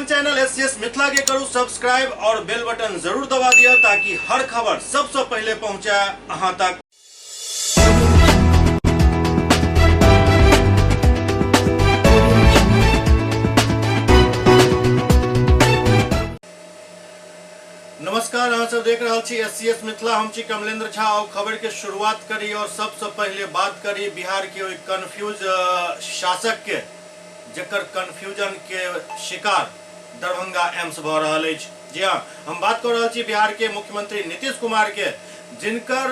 अपन channel S C S Mithila के करू सब्सक्राइब और बेल बटन जरूर दबा दिया ताकि हर खबर सबसे पहले पहुंचे अहां तक। नमस्कार, अहाँ सब देख रहल छी एस सी एस मिथिला। हम छी कमलेंद्र झा और खबर के शुरुआत करी और सबसे पहले बात करी बिहार के ओहि कंफ्यूज शासक के जकर कंफ्यूजन के शिकार दरभंगा एम्स भऽ रहल अछि। जी हाँ, हम बात कऽ रहल छी बिहार के मुख्यमंत्री नीतीश कुमार के, जिनकर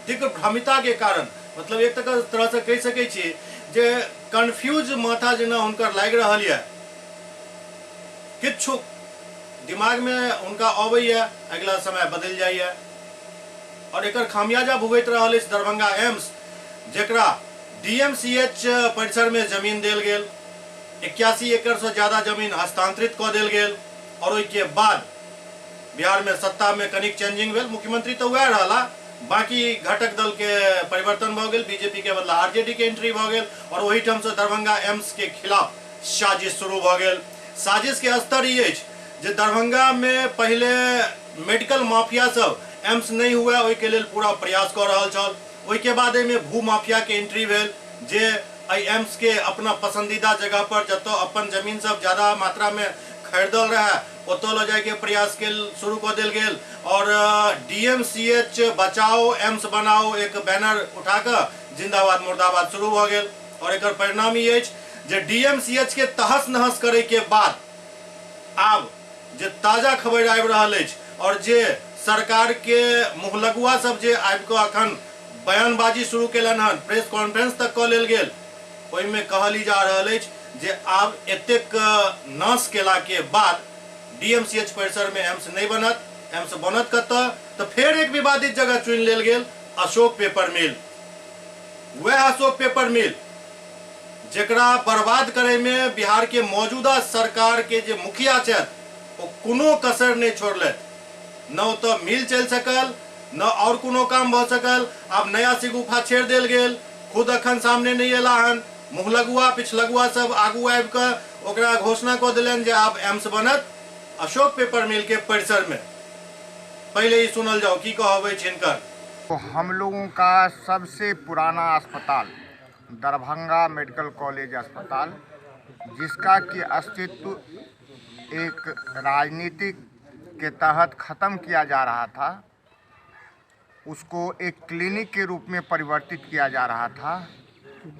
दिग्भ्रमिता के कारण, मतलब एक तरह से कहि सकै छी जे कंफ्यूज माथा जेना हुनकर लागि रहल यऽ, किछु दिमाग में हुनका अबैया, अगिला समय बदलि जाइया और एकर खामियाजा भुगति रहल अछि दरभंगा एम्स, जेकरा डीएमसीएच परिसर में जमीन देल गेल, 81 एकड़ से ज्यादा जमीन हस्तांतरित कऽ देल गेल और ओहिके बाद बिहार में सत्ता में कनिक चेंजिंग भेल, मुख्यमंत्री तऽ वएह रहला, बाकी घटक दल के परिवर्तन भऽ गेल, बीजेपी के बदला आरजेडी के एंट्री भऽ गेल और ओहिठाम से दरभंगा एम्स के खिलाफ साजिश शुरू भऽ गेल। साजिश के स्तर ई अछि जे दरभंगा में पहिले मेडिकल माफिया सब एम्स नहि हुए ओहिके लेल पूरा प्रयास कऽ रहल छल। ओहिके बाद एहिमे भू माफिया के एंट्री भेल जे एहि एम्स के अपना पसंदीदा जगह पर जतऽ अपन जमीन सब ज्यादा मात्रा में खरीदल रहे ओतऽ लऽ जाय के प्रयास के शुरू कऽ देल गेल और डीएमसीएच बचाओ एम्स बनाओ एक बैनर उठा कऽ जिंदाबाद मुर्दाबाद शुरू भऽ गेल और एकर परिणाम ई अछि जे डीएमसीएच के तहस नहस करे के बाद आब जे ताजा खबर आबि रहल अछि और जे सरकार के मुँहलगुआ सब जे आबि कऽ अखन बयानबाजी शुरू केलनि हन, प्रेस कॉन्फ्रेंस तक कऽ लेल गेल, ओहिमे कहल ई जा रहल अछि जे आब एतेक नाश केला के बाद डीएमसीएच परिसर में एम्स नहि बनत। एम्स बनत कतऽ? तऽ फेर एक विवादित जगह चुनि लेल गेल, अशोक पेपर मिल। वएह अशोक पेपर मिल जेकरा बर्बाद करे में बिहार के मौजूदा सरकार के जे मुखिया छथि ओ कोनो कसर नहीं छोड़लथि। न ओतऽ मिल चलि सकल, न और कोनो काम भऽ सकल। आब नया सिगुफा छेड़ देल गेल, खुद अखन सामने नहीं एला हन, मुँहलगुआ पिछलगुआ सब आगू आबि कऽ ओकरा घोषणा कऽ देलनि जे आब एम्स बनत अशोक पेपर मिल के परिसर में। पहले ही सुनल जाओ की कहब अछि हिनकर। तो हम लोगों का सबसे पुराना अस्पताल दरभंगा मेडिकल कॉलेज अस्पताल, जिसका कि अस्तित्व एक राजनीतिक के तहत ख़त्म किया जा रहा था, उसको एक क्लिनिक के रूप में परिवर्तित किया जा रहा था,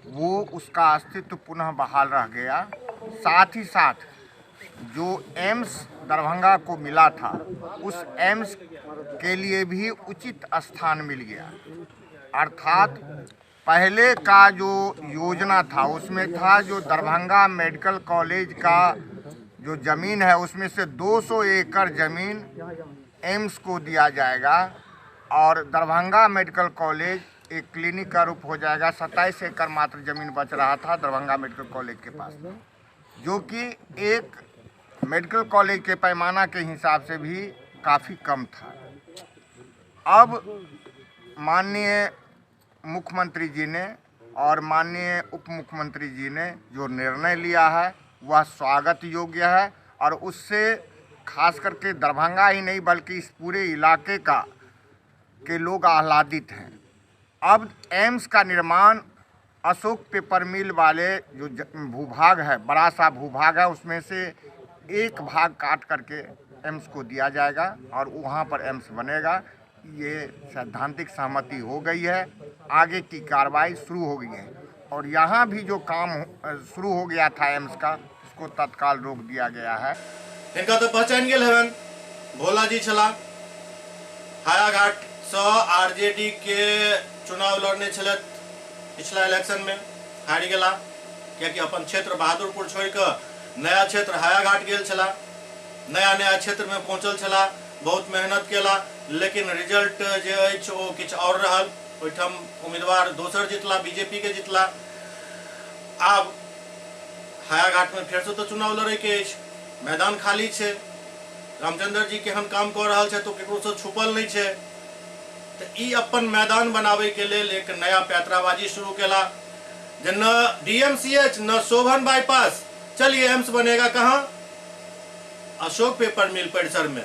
वो उसका अस्तित्व पुनः बहाल रह गया। साथ ही साथ जो एम्स दरभंगा को मिला था, उस एम्स के लिए भी उचित स्थान मिल गया। अर्थात पहले का जो योजना था उसमें था जो दरभंगा मेडिकल कॉलेज का जो ज़मीन है उसमें से 200 एकड़ ज़मीन एम्स को दिया जाएगा और दरभंगा मेडिकल कॉलेज एक क्लिनिक का रूप हो जाएगा। 27 एकड़ मात्र ज़मीन बच रहा था दरभंगा मेडिकल कॉलेज के पास, जो कि एक मेडिकल कॉलेज के पैमाना के हिसाब से भी काफ़ी कम था। अब माननीय मुख्यमंत्री जी ने और माननीय उप मुख्यमंत्री जी ने जो निर्णय लिया है वह स्वागत योग्य है और उससे खास करके दरभंगा ही नहीं बल्कि इस पूरे इलाके का के लोग आह्लादित हैं। अब एम्स का निर्माण अशोक पेपर मिल वाले जो भूभाग है, बड़ा सा भूभाग है, उसमें से एक भाग काट करके एम्स को दिया जाएगा और वहाँ पर एम्स बनेगा। ये सैद्धांतिक सहमति हो गई है, आगे की कार्रवाई शुरू हो गई है और यहाँ भी जो काम शुरू हो गया था एम्स का, उसको तत्काल रोक दिया गया है। हिनका तो पहचान गेल हेबनि, भोला जी छला, हायाघाट सँ आरजेडी के चुनाव लड़ने छलथि पिछला इलेक्शन में, हारि गेला कियाकि अपन क्षेत्र बहादुरपुर छोड़ि कऽ नया क्षेत्र हायाघाट गेल छला, नया नया क्षेत्र में पहुँचल छला, बहुत मेहनत केला, लेकिन रिजल्ट जे अछि ओ किछु आओर रहल। ओहिठाम उम्मीदवार दोसर जितला, बीजेपी के जितला। आब हायाघाट में फेरसँ तऽ चुनाव लड़ैके अछि, मैदान खाली छै, रामचंद्र जी केहन काम कऽ रहल छथि ओ ककरोसँ छुपल नहि छै। तऽ ई अपन मैदान बनाबैके लेल एक नया पैतराबाजी शुरू केला जे न डीएमसीएच न शोभन बाईपास, चलिए एम्स बनेगा कहाँ? अशोक पेपर मिल परिसर में।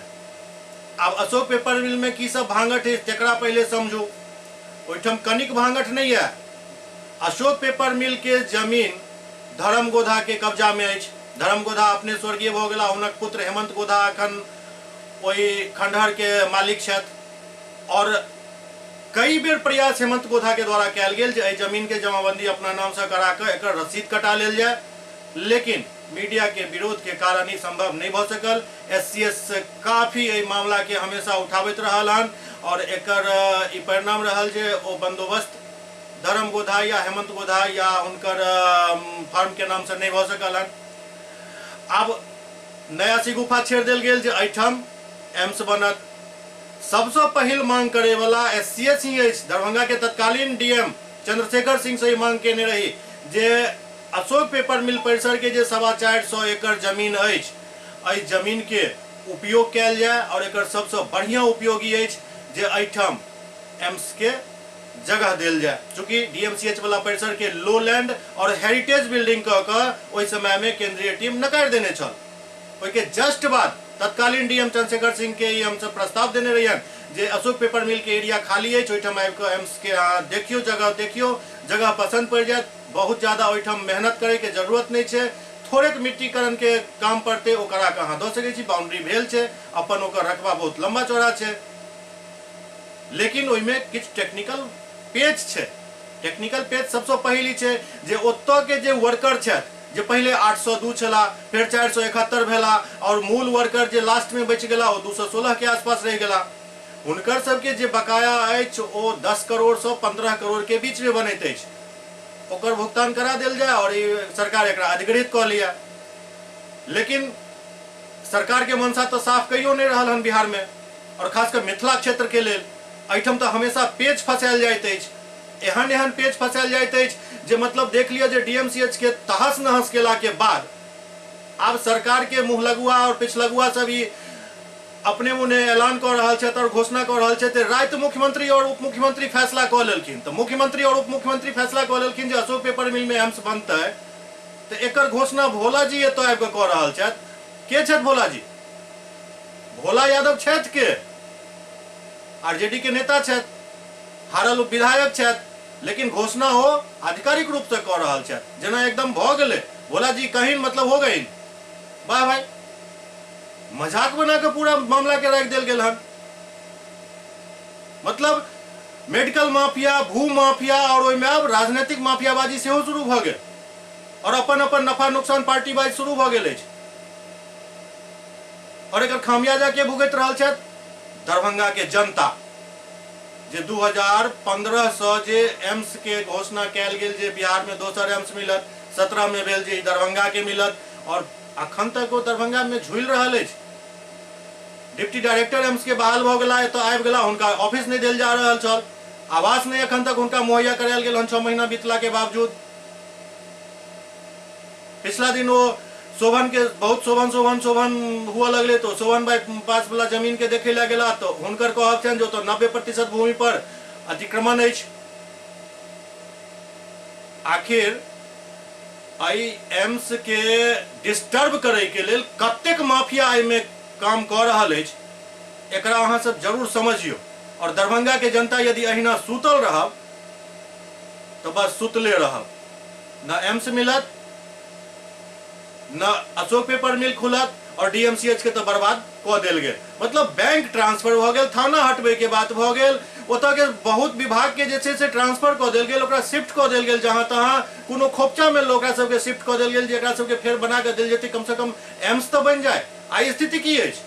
आब अशोक पेपर मिल में की सब भांगठ अछि तकरा पहिले समझू। ओहिठाम कनिक भांगठ नहीं है। अशोक पेपर मिल के जमीन धर्म गोधा के कब्जा में अछि। धर्म गोधा अपने स्वर्गीय भऽ गेला, हुनक पुत्र हेमंत गोधा अखन ओहि खंडहर के मालिक छथि। और कई बेर प्रयास हेमंत गोधा के द्वारा कयल गेल जे एहि जमीन के जमाबंदी अपना नाम से करा कऽ एकर रसीद कटा लेल जाय, लेकिन मीडिया के विरोध के कारण ई संभव नहीं भऽ सकल। एससीएस काफी एहि मामला के हमेशा उठाबैत रहल हन और एकर ई परिणाम रहल जे ओ बंदोबस्त धर्म गोधा या हेमंत गोधा या हुनकर फर्म के नाम से नहीं भऽ सकल हन। आब नया सी गुफा छेड़ देल गेल जे एहिठाम एम्स बनत। सबसँ पहिल मांग करे वाला एससीएस ही अछि। दरभंगा के तत्कालीन डीएम चंद्रशेखर सिंह से ई मांग केने रही जे अशोक पेपर मिल परिसर के जे 425 एकड़ जमीन अछि, एहि जमीन के उपयोग कयल जाय और एकर सबसँ बढ़िया उपयोग ई अछि जे एहिठाम एम्स के जगह देल जाय। चूँकि डीएमसीएच वाला परिसर के लो लैंड और हेरिटेज बिल्डिंग कऽ कऽ ओहि समय में केंद्रीय टीम नकारि देने छल। ओहिके जस्ट बाद तत्कालीन डीएम चंद्रशेखर सिंह के ई हमसब प्रस्ताव देने रहियनि जे अशोक पेपर मिल के एरिया खाली अछि, ओहिठाम आबि कऽ एम्स के अहाँ देखियौ, जगह देखियौ, जगह पसंद पड़ि जायत, बहुत ज्यादा ओहिठाम मेहनत करे के जरूरत नहीं छै, थोड़ेक मिट्टीकरण के काम पड़तै ओ करा कऽ अहाँ दऽ सकै छी, बाउंड्री भेल छै, अपन ओकर रकबा बहुत लंबा चौड़ा छै, लेकिन ओहिमे किछु टेक्निकल पेच छै। टेक्निकल पेच सबसँ पहिल ई छै जे ओतऽ के जे वर्कर छथि, जे पहिले 802 छला, फेर 471 भेला और मूल वर्कर जे लास्ट में बचि गेला ओ 216 के आसपास रहि गेला, हुनकर सबके जे बकाया अछि ओ 10 करोड़ सँ 15 करोड़ के बीच में बनैत अछि, ओकर भुगतान करा देल जाय और ई सरकार एकरा अधिग्रहित कऽ लिअ। लेकिन सरकार के मंशा तऽ साफ कहियो नहि रहल हन बिहार में और खासकर मिथिला क्षेत्र के लेल। एहिठाम तऽ हमेशा पेच फसायल जाइत अछि, एहन एहन पेच फसायल जाइत अछि जे मतलब देख लिअ जे डीएमसीएच के तहस नहस केला के बाद आब सरकार के मुँह लगुआ और पिछलगुआ सब ई अपने मुँहे ऐलान कऽ रहल छथि और घोषणा कऽ रहल छथि। राति मुख्यमंत्री और उप मुख्यमंत्री फैसला कऽ लेलखिन, तऽ मुख्यमंत्री और उप मुख्यमंत्री फैसला कऽ लेलखिन जे अशोक पेपर मिल में एम्स बनतै, तऽ एकर घोषणा भोला जी एतऽ आबि कऽ कऽ रहल छथि। के छथि भोला जी? भोला यादव छथि के? आरजेडी के नेता छथि, हारल विधायक छथि, लेकिन घोषणा ओ आधिकारिक रूप से कऽ रहल छथि, जेना एकदम भऽ गेलै भोला जी कहीन मतलब हो गई। वाह भाई, मजाक बना कऽ पूरा मामला के राखि देल गेल हन। मतलब मेडिकल माफिया, भू माफिया और ओहिमे आब राजनीतिक माफियाबाजी सेहो शुरू भऽ गेल और अपन अपन नफा नुकसान पार्टीबाजी शुरू भऽ गेल अछि। और एकर खामियाजा के भुगति रहल छथि? दरभंगा के जनता, जे 2015 सँ जे एम्स के घोषणा कयल गेल जे बिहार में दोसर एम्स मिलत, 17 में भेल जे दरभंगा के मिलत और अखन तक ओ दरभंगा में झूलि रहल अछि। डिप्टी डायरेक्टर एम्स के बहाल भऽ गेला, एतऽ आबि गेला, हुनका ऑफिस नहि देल जा रहल छल, आवास नहि अखन तक हुनका मुहैया करायल गेल हन 6 महीना बीतला के बावजूद। पिछला दिन ओ शोभन के बहुत शोभन शोभन शोभन हुआ लगले तो शोभन भाई पास वाला जमीन के देखे ला गेला तो हुनकर कहब छनि जे ओतऽ 90% भूमि पर अतिक्रमण अछि। आखिर एहि एम्स के डिस्टर्ब करे के लेल कतेक माफिया एहिमे काम कऽ रहल अछि, एकरा अहाँ सब जरूर समझियौ। और दरभंगा के जनता यदि अहिना सुतल रहब तो बस सुतले रहब, न एम्स मिलत न अशोक पेपर मिल खुलत और डीएमसीएच के तो बर्बाद कऽ देल गेल। मतलब बैंक ट्रांसफर भऽ गेल, थाना हटबै के बात भऽ गेल, ओतऽ के बहुत विभाग के जे छै से ट्रांसफर कऽ देल गेल, ओकरा शिफ्ट कऽ देल गेल, जहाँ तहाँ कोनो खोपचा में ओकरा सबके शिफ्ट कऽ देल गेल जे एकरा सबके फेर बना कऽ देल जेतै, कम से कम एम्स तऽ बनि जाय। आइ स्थिति की अछि?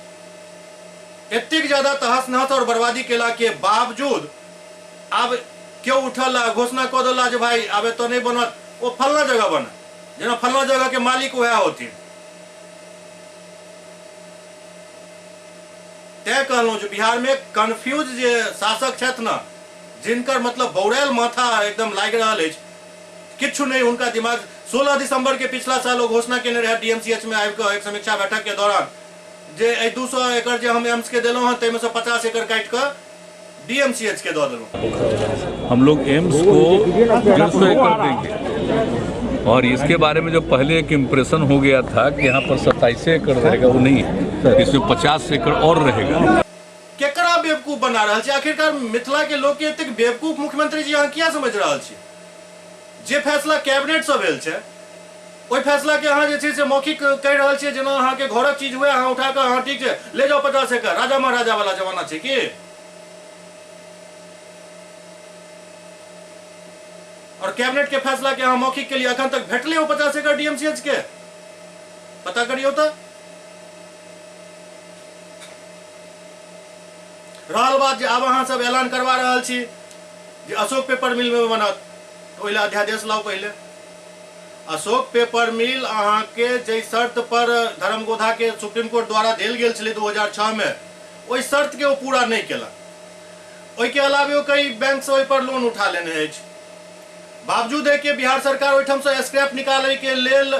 एतेक ज्यादा तहस नहस और बर्बादी केला के बावजूद आब केओ उठल आ घोषणा कऽ देला जे भाई आब एतऽ नहि बनत, ओ फल्लाँ जगह बनत, जेना फल्लाँ जगह के मालिक वएह होथिन। तैं कहलहुँ जे बिहार में कन्फ्यूज जे शासक छथि ने, जिनकर मतलब बौरायल माथा एकदम लागि रहल अछि, किछु नहि हुनका दिमाग। 16 दिसंबर के पिछला साल ओ घोषणा केने रहै डीएमसीएच में आबि कऽ एक समीक्षा बैठक के दौरान जे एहि 200 एकड़ जे हम एम्स के देलहुँ हँ ताहिमे सँ 50 एकड़ काटि कऽ डीएमसीएच के दऽ देलहुँ। हम लोग एम्स को 150 एकड़ देंगे। और इसके बारे में जो पहले एक इम्प्रेशन हो गया था कि यहाँ पर 27 एकड़ रहेगा, वो नहीं है, इसमें 50 एकड़ और रहेगा। केकरा बेवकूफ बना रहल छी आखिरकार? मिथिला के लोग के एतेक बेवकूफ मुख्यमंत्री जी अहाँ किया समझ रहल छी? जे फैसला कैबिनेट से भेल छै ओहि फैसला के अहाँ जे छै से मौखिक कहि रहल छियै, जेना अहाँके घरक चीज हुए, अहाँ उठा कऽ अहाँ ठीक छै ले जाओ 50 एकड़। राजा महाराजा वाला जमाना छै की? और कैबिनेट के फैसला के अहाँ मौखिक के लिए अखन तक भेटले हो 50 एकड़ डीएमसीएच के? पता करियौ। तऽ रहल बात जे आब अहाँ सब ऐलान करवा रहल छी जे अशोक पेपर मिल में बनत, तऽ ओहि लए अध्यादेश लाउ पहिले। अशोक पेपर मिल अहाँके जाहि शर्त पर धर्मगोधा के सुप्रीम कोर्ट द्वारा देल गेल छलै 2006 में, ओहि शर्त के ओ पूरा नहि केलक। ओहिके अलावे ओ कई बैंक से ओहि पर लोन उठा लेने अछि। बावजूद एहिके बिहार सरकार ओहिठामसँ स्क्रैप निकालैके लेल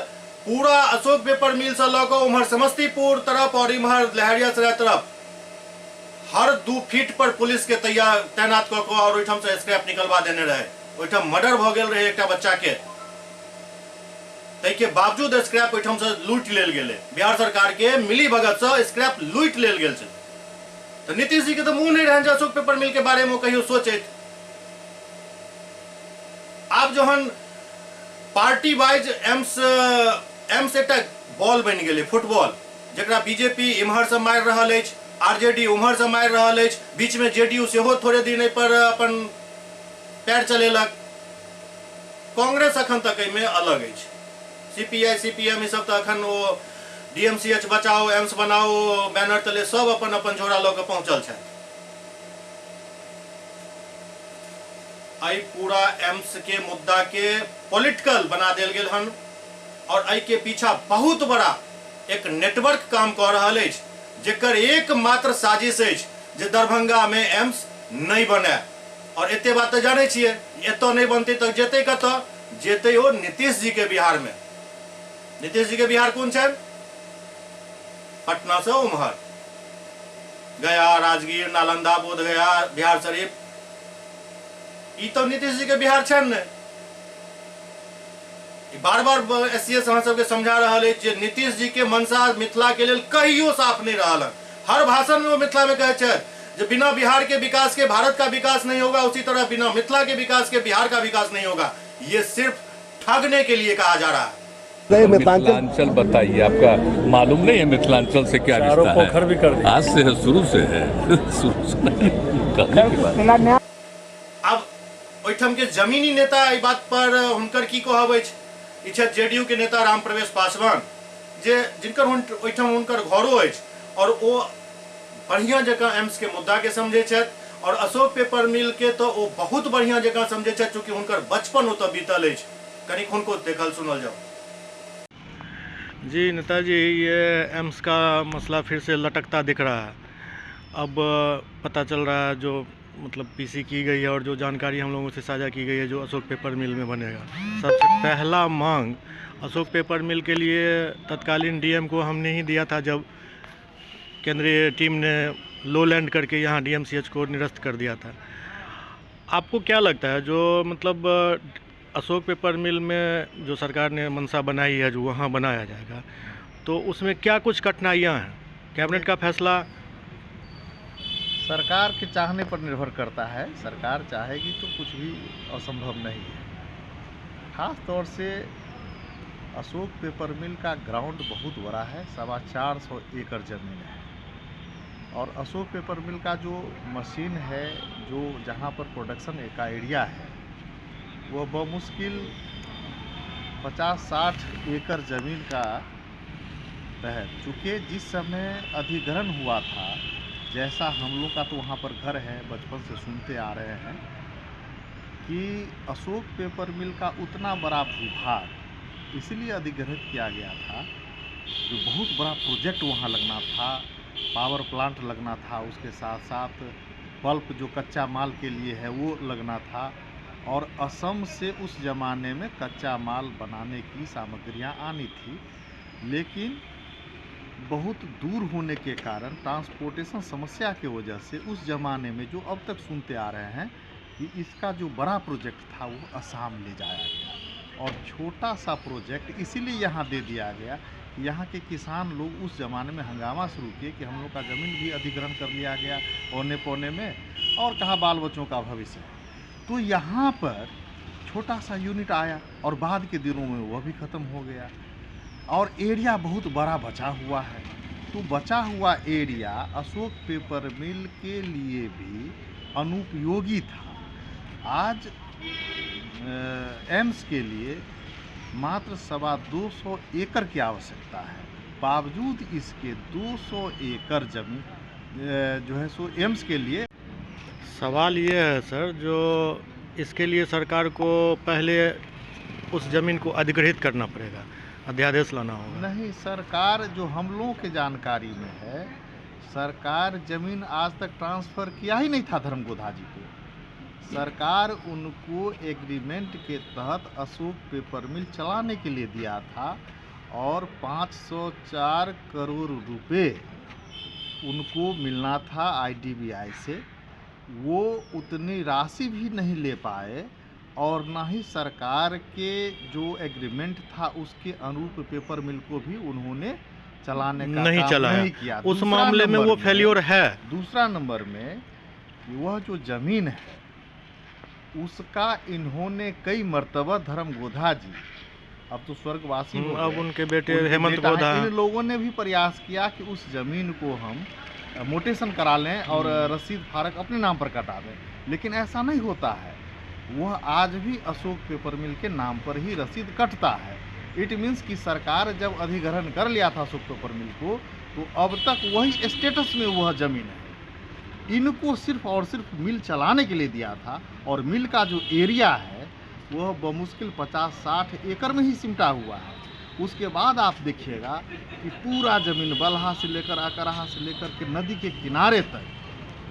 पूरा अशोक पेपर मिलसँ लऽ कऽ उम्हर समस्तीपुर तरफ और इम्हर लहेरियासराय तरफ हर 2 फीट पर पुलिस के तैयार तैनात कऽ कऽ और ओहिठामसँ स्क्रैप निकलवा देने रहै। ओहिठाम मर्डर भऽ गेल रहै एकटा बच्चाके, ताहिके बावजूद स्क्रैप ओहिठामसँ लूटि लेल गेलै। बिहार सरकारके मिली भगतसँ स्क्रैप लूटि लेल गेल छलै। तऽ नीतीश जी के तऽ मुँह नहि रहनि जे अशोक पेपर मिल के बारेमे ओ कहियो सोचैत। आब जहन पार्टी वाइज एम्स एम्स एकटा बॉल बनि गेलै, फुटबॉल, जकरा बीजेपी इम्हरसँ मारि रहल अछि, आरजेडी उम्हरसँ मारि रहल अछि, बीचमे जेडीयू सेहो थोड़े दिन एहिपर अपन पैर चलेलक, कांग्रेस अखन तक एहिमे अलग अछि। सीपीआई सीपीएम ई सब तऽ अखन ओ डीएमसीएच बचाओ एम्स बनाओ बैनर तले सब अपन अपन झोरा लऽ कऽ पहुँचल छथि। एहि पूरा एम्स के मुद्दा के पॉलिटिकल बना देल गेल हन और एहि के पीछा बहुत बड़ा एक नेटवर्क काम कऽ रहल अछि, जेकर एकमात्र साजिश अछि जे दरभंगा में एम्स नहि बने। और एते बात तऽ जानै छियै, एतऽ नहि बनतै तऽ जेतै कतऽ? जेतै ओ नीतीश जी के बिहार में। नीतीश जी के बिहार कोन छनि? पटना से उम्हर गया, राजगीर, नालंदा, बोधगया, बिहार शरीफ, ई तऽ नीतीश जी के बिहार छनि ने। बार बार एस सी एस अहाँ सबके समझा रहल अछि जे नीतीश जी के मंशा मिथिला के लेल कहियो साफ नहीं रहल हन। हर भाषण में वो मिथिला में कहै छथि जे बिना बिहार के विकास के भारत का विकास नहीं होगा, उसी तरह बिना मिथिला के विकास के बिहार का विकास नहीं होगा। ये सिर्फ ठगने के लिए कहा जा रहा है। मिथिलांचल बताइए, आपका मालूम नहीं है मिथिलांचल से क्या रिश्ता है? पोखर भी कर दिया। आज से है, शुरू से है, शुरू से नहीं, कहने की बात। आब ओहिठाम के जमीनी नेता एहि बात पर हुनकर की कहब अछि? ई छथि जेडीयू के नेता राम प्रवेश पासवान, जे जिनकर ओहिठाम हुनकर घरो अछि और ओ बढ़िया जकाँ एम्स के मुद्दा के समझै छथि और अशोक पेपर मिल के तऽ ओ बहुत बढ़िया जकाँ समझै छथि, चूँकि हुनकर बचपन ओतऽ बीतल अछि। कनिक हुनको देखल सुनल जाउ। जी नेताजी, ये एम्स का मसला फिर से लटकता दिख रहा है। अब पता चल रहा है जो मतलब पीसी की गई है और जो जानकारी हम लोगों से साझा की गई है जो अशोक पेपर मिल में बनेगा। सबसे पहला मांग अशोक पेपर मिल के लिए तत्कालीन डीएम को हमने ही दिया था, जब केंद्रीय टीम ने लो लैंड करके यहाँ डीएमसीएच को निरस्त कर दिया था। आपको क्या लगता है जो मतलब अशोक पेपर मिल में जो सरकार ने मंशा बनाई है जो वहाँ बनाया जाएगा, तो उसमें क्या कुछ कठिनाइयाँ हैं? कैबिनेट का फैसला सरकार के चाहने पर निर्भर करता है। सरकार चाहेगी तो कुछ भी असंभव नहीं है। खास तौर से अशोक पेपर मिल का ग्राउंड बहुत बड़ा है, 425 एकड़ ज़मीन है और अशोक पेपर मिल का जो मशीन है, जो जहाँ पर प्रोडक्शन का एरिया है, वह बमुश्किल 50-60 एकड़ ज़मीन का है। चूँकि जिस समय अधिग्रहण हुआ था, जैसा हम लोग का तो वहाँ पर घर है, बचपन से सुनते आ रहे हैं कि अशोक पेपर मिल का उतना बड़ा भूभाग इसलिए अधिग्रहित किया गया था जो बहुत बड़ा प्रोजेक्ट वहाँ लगना था, पावर प्लांट लगना था, उसके साथ साथ पल्प जो कच्चा माल के लिए है वो लगना था और असम से उस ज़माने में कच्चा माल बनाने की सामग्रियाँ आनी थी, लेकिन बहुत दूर होने के कारण ट्रांसपोर्टेशन समस्या के वजह से उस ज़माने में जो अब तक सुनते आ रहे हैं कि इसका जो बड़ा प्रोजेक्ट था वो असम ले जाया गया। और छोटा सा प्रोजेक्ट इसीलिए यहाँ दे दिया गया कि यहाँ के किसान लोग उस ज़माने में हंगामा शुरू किए कि हम लोग का ज़मीन भी अधिग्रहण कर लिया गया औने पौने में, और कहा बाल बच्चों का भविष्य है। तो यहाँ पर छोटा सा यूनिट आया और बाद के दिनों में वह भी ख़त्म हो गया और एरिया बहुत बड़ा बचा हुआ है। तो बचा हुआ एरिया अशोक पेपर मिल के लिए भी अनुपयोगी था। आज एम्स के लिए मात्र 225 एकड़ की आवश्यकता है, बावजूद इसके 200 एकड़ ज़मीन जो है सो एम्स के लिए। सवाल ये है सर, जो इसके लिए सरकार को पहले उस ज़मीन को अधिग्रहित करना पड़ेगा, अध्यादेश लाना होगा। नहीं, सरकार जो हम लोगों के जानकारी में है, सरकार ज़मीन आज तक ट्रांसफ़र किया ही नहीं था धर्म गोधा जी को। सरकार उनको एग्रीमेंट के तहत अशोक पेपर मिल चलाने के लिए दिया था और 504 करोड़ रुपए उनको मिलना था आईडीबीआई से। वो उतनी राशि भी नहीं ले पाए और ना ही सरकार के जो एग्रीमेंट था उसके अनुरूप पेपर मिल को भी उन्होंने चलाने का नहीं काम चलाया। नहीं किया। उस मामले में वो फेल्योर है। दूसरा नंबर में वह जो ज़मीन है उसका इन्होंने कई मर्तबा धर्म गोधा जी, अब तो स्वर्गवासी हो अब गए, उनके बेटे उनके हेमंत बेटा गोधा, हैं, इन लोगों ने भी प्रयास किया कि उस ज़मीन को हम मोटेशन करा लें और रसीद फारक अपने नाम पर कटा दें, लेकिन ऐसा नहीं होता है। वह आज भी अशोक पेपर मिल के नाम पर ही रसीद कटता है। It means कि सरकार जब अधिग्रहण कर लिया था अशोक पेपर मिल को, तो अब तक वही स्टेटस में वह ज़मीन है। इनको सिर्फ और सिर्फ मिल चलाने के लिए दिया था और मिल का जो एरिया है वह बमुश्किल 50-60 एकड़ में ही सिमटा हुआ है। उसके बाद आप देखिएगा कि पूरा ज़मीन बलहा से लेकर अकराहा से लेकर के नदी के किनारे तक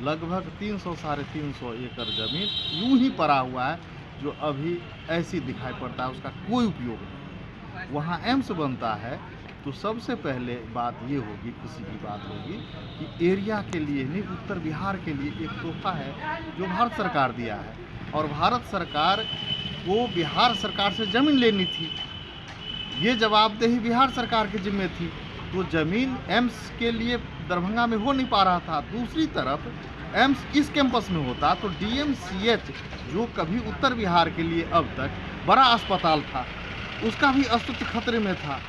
लगभग 300-350 एकड़ ज़मीन यूं ही पड़ा हुआ है, जो अभी ऐसी दिखाई पड़ता है, उसका कोई उपयोग नहीं है। वहाँ एम्स बनता है तो सबसे पहले बात ये होगी, खुशी की बात होगी कि एरिया के लिए नहीं, उत्तर बिहार के लिए एक तोहफा है जो भारत सरकार दिया है। और भारत सरकार को बिहार सरकार से ज़मीन लेनी थी, ये जवाबदेही बिहार सरकार के जिम्मे थी। तो ज़मीन एम्स के लिए दरभंगा में हो नहीं पा रहा था। दूसरी तरफ एम्स इस कैंपस में होता तो डीएमसीएच, जो कभी उत्तर बिहार के लिए अब तक बड़ा अस्पताल था, उसका भी अस्तित्व खतरे में था।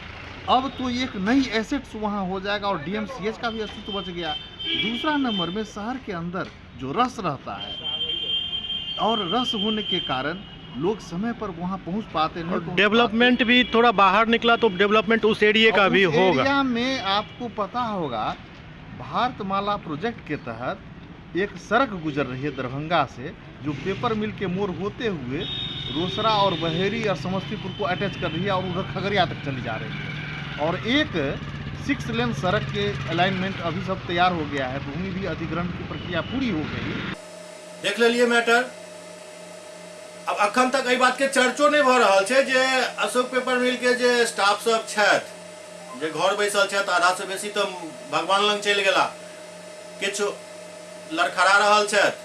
अब तो एक नई एसेट्स वहाँ हो जाएगा और डीएमसीएच का भी अस्तित्व बच गया। दूसरा नंबर में शहर के अंदर जो रस रहता है, और रस होने के कारण लोग समय पर वहाँ पहुँच पाते नहीं, और डेवलपमेंट भी थोड़ा बाहर निकला तो डेवलपमेंट उस एरिया का भी होगा। एरिया में आपको पता होगा, भारतमाला प्रोजेक्ट के तहत एक सड़क गुजर रही है दरभंगा से, जो पेपर मिल के मोड़ होते हुए रोसड़ा और बहेरी और समस्तीपुर को अटैच कर रही है और उधर खगड़िया तक चली जा रही है। और एक 6 लेन सड़क के अलाइनमेंट अभी सब तैयार हो गया है, भूमि भी अधिग्रहण की प्रक्रिया पूरी हो गई। देख लेलिए मैटर। अब अखन तक एहि बात के चर्चो नहीं भऽ रहल छै जे अशोक पेपर मिल के जे स्टाफ सब छथि, जे घर बैसल छथि, आधा से बेसी तऽ भगवान लग चलि गेला, किछु लड़खड़ा रहल छथि,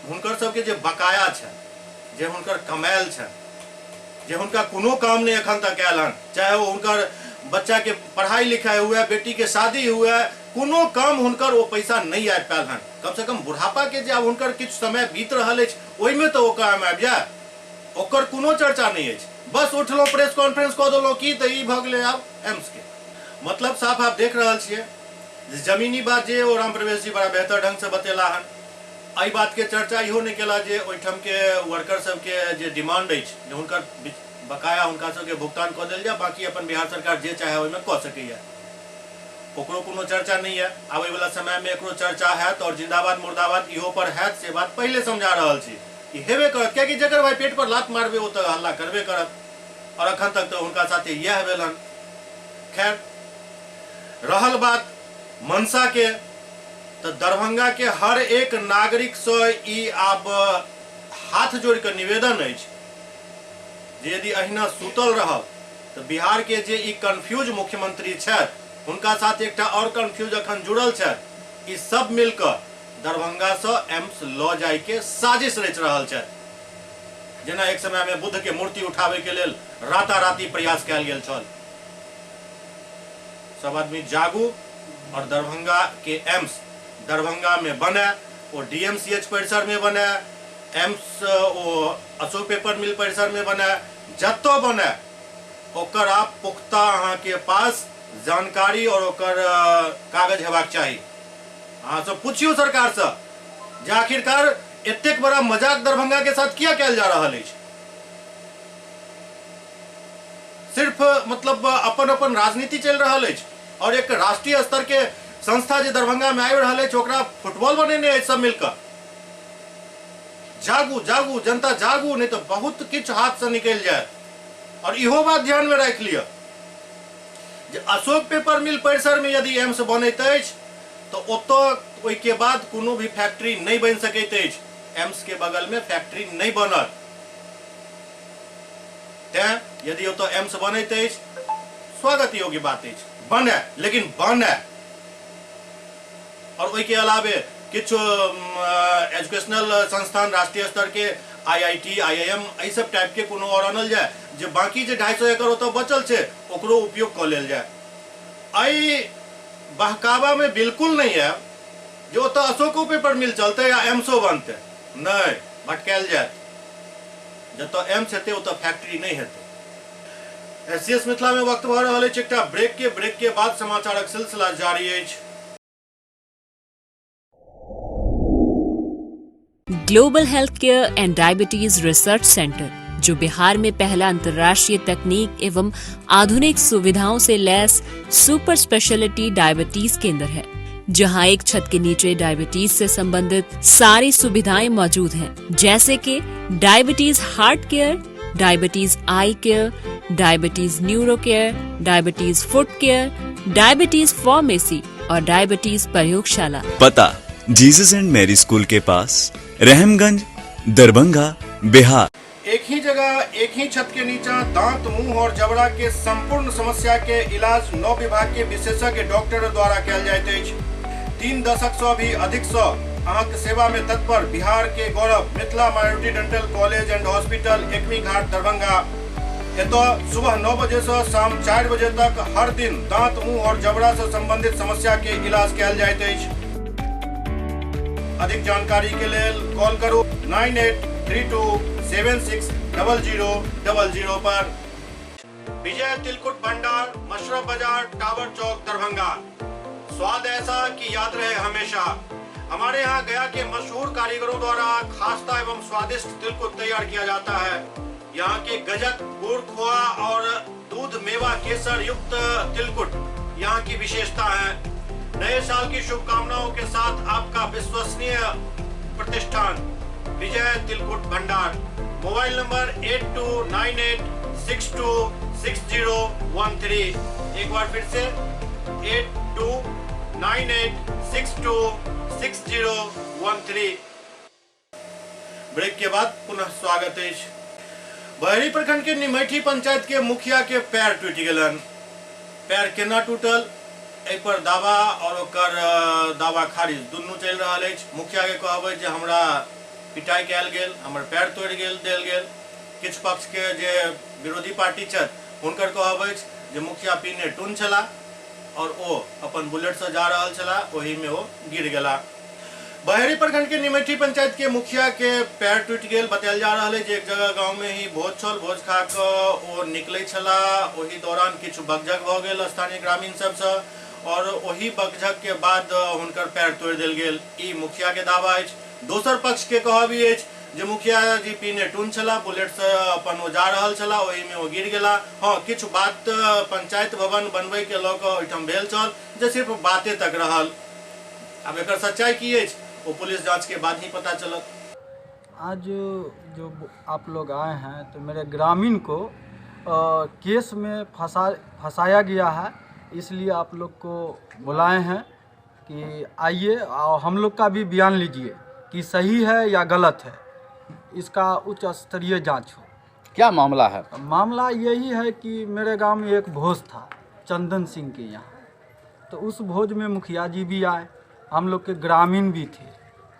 हुनकर सबके जे बकाया छनि, जे हुनकर कमायल छनि, जे हुनका कोनो काम नहीं अखन तक आयल हन, चाहे वो हुनकर बच्चा के पढ़ाई लिखाई हुए, बेटी के शादी हुए, कोनो काम हुनकर वो पैसा नहीं आबि पायल हन। कम से कम बुढ़ापा के जे आब हुनकर किछु समय बीत रहल अछि ओहिमे तऽ ओ काम आबि जाय, ओकर कोनो चर्चा नहीं अछि। बस उठलहुँ प्रेस कॉन्फ्रेंस कऽ देलहुँ की तऽ ई भऽ गेलै आब एम्स के। मतलब साफ आप देख रहल छियै जे जमीनी बात जे ओ राम प्रवेश जी बड़ा बेहतर ढंग से बतेला हन। एहि बात के चर्चा इहो नहि केला जे ओहिठाम के वर्कर सबके जे डिमांड अछि, जे हुनकर बकाया हुनका सबके भुगतान कऽ देल जाय, बाकी अपन बिहार सरकार जे चाहे ओहिमे कऽ सकैया, ओकरो कोनो चर्चा नहीं है। आबै वाला समय में एकरो चर्चा हैत और जिंदाबाद मुर्दाबाद इहो पर हैत, से बात पहले समझा रहल छी कि हेबे करत, कियाकि जकर भाई पेट पर लात मारबे ओ तऽ हल्ला करबे करत, और अखन तक तऽ हुनका साथे इएह भेलन। खैर रहल बात मनसा के, तऽ दरभंगा के हर एक नागरिक से ई आब हाथ जोड़ के निवेदन अछि जे यदि अहिना सुतल रहब तऽ बिहार के जे ई कन्फ्यूज मुख्यमंत्री छथि, हुनका साथ एकटा और कन्फ्यूज अखन जुड़ल छथि, ई सब मिलकर दरभंगा से एम्स लऽ जाय के साजिश रचि रहल छथि। जेना एक समय में बुद्ध के मूर्ति उठावे के लेल राताराती प्रयास कयल गेल छल। सब आदमी जागू और दरभंगा के एम्स दरभंगा में बने, ओ डीएमसीएच परिसर में बने, एम्स ओ अशोक पेपर मिल परिसर में बने, जतौ बने ओकर आप पुख्ता अहाँ के पास जानकारी और ओकर कागज हेबाक चाही। अहाँ सब पूछियो सरकार से जे आखिरकार एतेक बड़ा मजाक दरभंगा के साथ किया कयल जा रहल अछि। सिर्फ मतलब अपन अपन राजनीति चलि रहल अछि और एक राष्ट्रीय स्तर के संस्था जे दरभंगा में आबि रहल अछि ओकरा फुटबॉल बनेने अछि सब मिलकर। जागू जागू जनता जागू, नहीं तो बहुत किछु हाथ से निकलि जायत। और इहो बात ध्यान में राखि लिअ जे अशोक पेपर मिल परिसर में यदि एम्स बनैत अछि तो ओतऽ ओहिके बाद कोनो भी फैक्ट्री नहि बनि सकैत अछि। एम्स के बगल में फैक्ट्री नहि बनत। तें यदि ओतऽ एम्स बनैत अछि स्वागत योग्य बात अछि, बने, लेकिन बने। और ओहिके अलावे किछु एजुकेशनल संस्थान राष्ट्रीय स्तर के आईआईटी, आईआईएम एहि सब टाइप के कोनो और आनल जाय जे बाकी जे 250 एकड़ ओतऽ बचल छै ओकरो उपयोग कऽ लेल जाय। एहि बहकावा में बिल्कुल नहीं आयब जे ओतऽ अशोको पेपर मिल चलतै या एम्सो बनतै, नहि, भटकायल जायत। जतऽ एम्स हेतै ओतऽ फैक्ट्री नहि हेतै। एस सी एस मिथिला में वक्त भऽ रहल अछि एकटा ब्रेक के, ब्रेक के बाद समाचारक सिलसिला जारी अछि। Global health care and diabetes research centre, जो बिहार में पहला अंतर्राष्ट्रीय तकनीक एवं आधुनिक सुविधाओं से लैस सुपर स्पेशलिटी डायबिटीज केंद्र है, जहां एक छत के नीचे डायबिटीज से संबंधित सारी सुविधाएं मौजूद हैं, जैसे कि diabetes heart care, diabetes eye care, diabetes neuro care, diabetes foot care, diabetes pharmacy और डायबिटीज प्रयोगशाला। पता जीसस एंड मैरी स्कूल के पास, रहमगंज, दरभंगा, बिहार। एक ही जगह एक ही छत के नीचा दांत, मुंह और जबड़ा के संपूर्ण समस्या के इलाज 9 विभाग के विशेषज्ञ डॉक्टर द्वारा कयल जाइत अछि। 3 दशक सँ भी अधिक सँ अहाँक सेवा में तत्पर बिहार के गौरव Mithila minority dental college and hospital, Ekmi Ghat, Darbhanga. एतऽ सुबह 9 बजे सँ शाम 4 बजे तक हर दिन दांत, मुंह और जबड़ा से संबंधित समस्या के इलाज कयल जाइत अछि। अधिक जानकारी के लेल कॉल करू 9832760000 पर। विजय तिलकुट भंडार, मशरफ बाजार, टावर चौक, दरभंगा। स्वाद ऐसा कि याद रहे हमेशा। हमारे यहाँ गया के मशहूर कारीगरों द्वारा खास्ता एवं स्वादिष्ट तिलकुट तैयार किया जाता है। यहाँ के गजक, गुड़, खोआ और दूध मेवा केसर युक्त तिलकुट यहाँ की विशेषता है। नए साल की शुभकामनाओं के साथ आपका विश्वसनीय प्रतिष्ठान विजय तिलकुट भंडार। Mobile number 8298626013। एक बार फिर से 8298626013। ब्रेक के बाद पुनः स्वागत अछि। बहरी प्रखंड के निमैठी पंचायत के मुखिया के पैर टूटि गेलन। पैर केना टूटल एहि पर दावा और ओकर दावा खारिज दुनू चलि रहल अछि। मुखिया के कहब अछि जे हमरा पिटाई कयल गेल, हमर पैर तोड़ि गेल देल गेल। किछु पक्ष के जे विरोधी पार्टी छथि हुनकर कहब अछि जे मुखिया पीने टून छलाह और ओ अपन बुलेट से जा रहल छलाह, ओही में ओ गिर गेला। बहेड़ी प्रखंड के निमैठी पंचायत के मुखिया के पैर टूटि गेल। बतायल जा रहल है जे एक जगह गांव में ही भोज छल, भोज खा कऽ ओ निकलै छलाह, ओही दौरान किछु बकझक भऽ गेल स्थानीय ग्रामीण सबसँ और ओही बकझक के बाद हुनकर पैर तोड़ि देल गेल। ई मुखिया के दावा अछि। दोसर पक्ष के कहब ई अछि जे मुखिया जी पीने टून छलाह, बुलेट से अपन ओ जा रहल छलाह, ओही में ओ गिर गेला। हाँ, किछु बात पंचायत भवन बनबै के लऽ कऽ ओहिठाम भेल छल जे सिर्फ बाते तक रहल। आब एकर सच्चाई की अछि ओ पुलिस जांच के बाद ही पता चलत। आज जो आप लोग आए हैं तो मेरे ग्रामीण को केस में फंसाया गया है, इसलिए आप लोग को बुलाए हैं कि आइए और हम लोग का भी बयान लीजिए कि सही है या गलत है, इसका उच्च स्तरीय जांच हो। क्या मामला है? मामला यही है कि मेरे गांव में एक भोज था चंदन सिंह के यहाँ, तो उस भोज में मुखिया जी भी आए, हम लोग के ग्रामीण भी थे।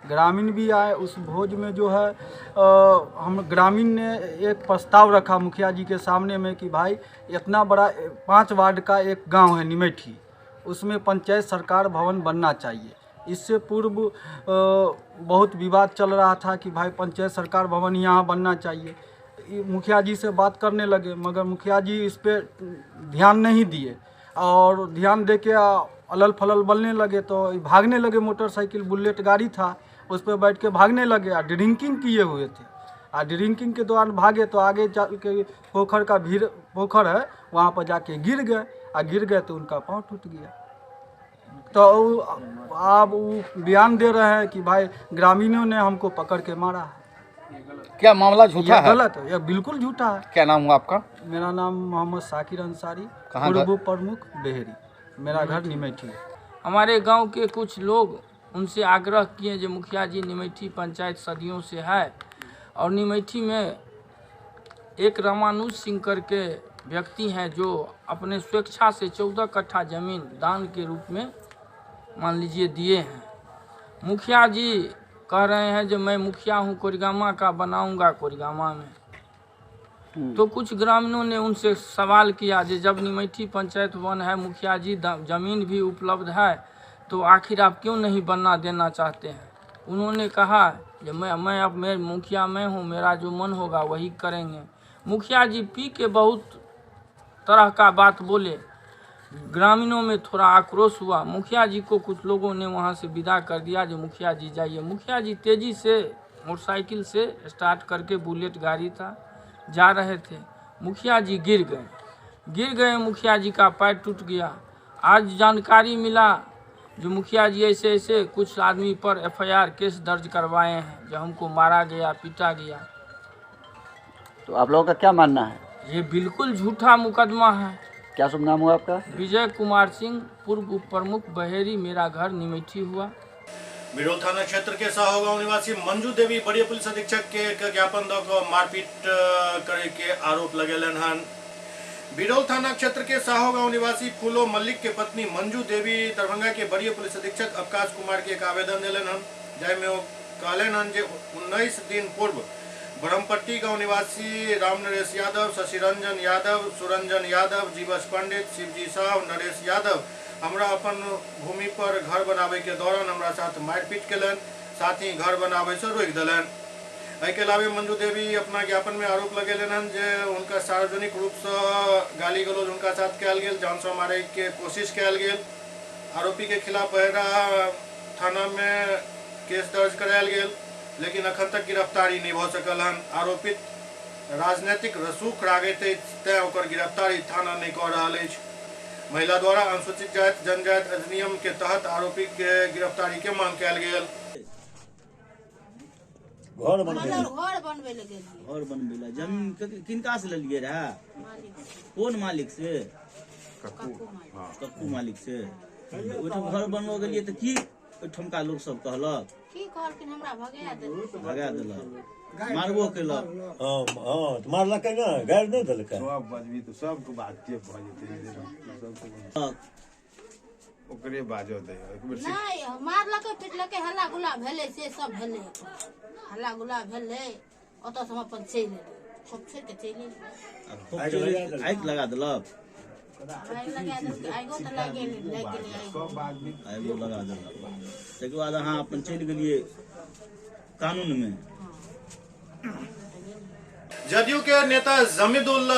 ग्रामीण भी आए। उस भोज में जो है हम ग्रामीण ने एक प्रस्ताव रखा मुखिया जी के सामने में कि भाई इतना बड़ा 5 वार्ड का एक गांव है निमेठी, उसमें पंचायत सरकार भवन बनना चाहिए। इससे पूर्व बहुत विवाद चल रहा था कि भाई पंचायत सरकार भवन यहाँ बनना चाहिए। मुखिया जी से बात करने लगे, मगर मुखिया जी इस पर ध्यान नहीं दिए और ध्यान दे के अलल फलल बनने लगे तो भागने लगे। मोटरसाइकिल बुलेट गाड़ी था, उस पर बैठ के भागने लगे और ड्रिंकिंग किए हुए थे। और ड्रिंकिंग के दौरान भागे तो आगे चल के पोखर का भीड़ पोखर है वहाँ पर जाके गिर गए और गिर गए तो उनका पाँव टूट गया। तो अब वो बयान दे रहे हैं कि भाई ग्रामीणों ने हमको पकड़ के मारा है। क्या मामला झूठा है? गलत है, यह बिल्कुल झूठा है। क्या नाम हुआ आपका? मेरा नाम मोहम्मद साकिर अंसारी, कहाँ पूर्व प्रमुख बेहरी, मेरा घर निमेठी है। हमारे गांव के कुछ लोग उनसे आग्रह किए जो मुखिया जी निमेठी पंचायत सदियों से है और निमेठी में एक रामानुज सिंह करके व्यक्ति हैं जो अपने स्वेच्छा से 14 कट्ठा जमीन दान के रूप में मान लीजिए दिए हैं। मुखिया जी कह रहे हैं जो मैं मुखिया हूँ कोरिगामा का, बनाऊंगा कोरिगामा में। तो कुछ ग्रामीणों ने उनसे सवाल किया जो जब निमेठी पंचायत वन है, मुखिया जी जमीन भी उपलब्ध है, तो आखिर आप क्यों नहीं बनना देना चाहते हैं? उन्होंने कहा कि मैं अब मैं मुखिया मैं हूँ, मेरा जो मन होगा वही करेंगे। मुखिया जी पी के बहुत तरह का बात बोले, ग्रामीणों में थोड़ा आक्रोश हुआ। मुखिया जी को कुछ लोगों ने वहाँ से विदा कर दिया जो मुखिया जी जाइए। मुखिया जी तेज़ी से मोटरसाइकिल से स्टार्ट करके, बुलेट गाड़ी था, जा रहे थे। मुखिया जी गिर गए, मुखिया जी का पैर टूट गया। आज जानकारी मिला जो मुखिया जी ऐसे ऐसे कुछ आदमी पर एफआईआर केस दर्ज करवाए हैं जो हमको मारा गया, पीटा गया। तो आप लोगों का क्या मानना है? ये बिल्कुल झूठा मुकदमा है। क्या शुभ नाम हुआ आपका? विजय कुमार सिंह, पूर्व उप प्रमुख बहेरी, मेरा घर निमेठी हुआ। बिरौल थाना क्षेत्र के साहो गांव निवासी मंजू देवी वरीय पुलिस अधीक्षक के एक ज्ञापन दऽ कऽ मारपीट करे के आरोप लगेलन हन। बिरौल थाना क्षेत्र के साहो गांव निवासी फूलो मल्लिक के पत्नी मंजू देवी दरभंगा के वरीय पुलिस अधीक्षक अवकाश कुमार के एक आवेदन देलन हन, जाहिमे ओ कहलन हन जे 19 दिन पूर्व ब्रह्मपट्टी गांव निवासी राम नरेश यादव, शशिरंजन यादव, सुरंजन यादव, जीवस पंडित, शिवजी साव, नरेश यादव हमरा अपन भूमि पर घर बनावे के दौरान हमरा साथ मारपीट केलन, साथ ही घर बनावे से रोकि देलन। एहिके अलावे मंजू देवी अपना ज्ञापन में आरोप लगेलन हन जे हुनका सार्वजनिक रूप से गाली गलौज हुनका साथ कयल गेल, जान से मारे के कोशिश कयल गेल। आरोपी के खिलाफ बहरा थाना में केस दर्ज करायल गेल, लेकिन अखन तक गिरफ्तारी नहीं भऽ सकल हन। आरोपित राजनीतिक रसूख राखैत अछि तें ओकर गिरफ्तारी थाना नहीं कऽ रहल अछि। महिला द्वारा अनुसूचित जाति जनजाति अधिनियम के तहत आरोपी के गिरफ्तारी के मांग कयल गेल। घर बनबै लए गेलियै। घर बनबै लए जमीन किनका से लेलियै रहे? कोन मालिक से? कक्कू मालिक से। ओहिठाम घर बनबऽ गेलियै तऽ की ओहिठमका लोक सब कहलक? की कहलखिन, हमरा भगा देलक। भगा देलक, मारबो केलक। हँ हँ, मारलकै ने, गारि नहि देलकै। सब बजबी तऽ सबके बात भऽ जेतै, ओकरे बाजऽ दे। नहि मारलकै पिटलकै, हल्ला गुल्ला भेलै, से सब भेलै, हल्ला गुल्ला भेलै। ओतऽ से हम अपन चलि एलियै, खोप छोड़ि कऽ चलि एलियै। आगि लगा देलक। आगिओ तऽ लागि गेलै, आगिओ लगा देलक। ताहिके बाद अहाँ अपन चलि गेलियै कानून में। जदयू के नेता जमीदुल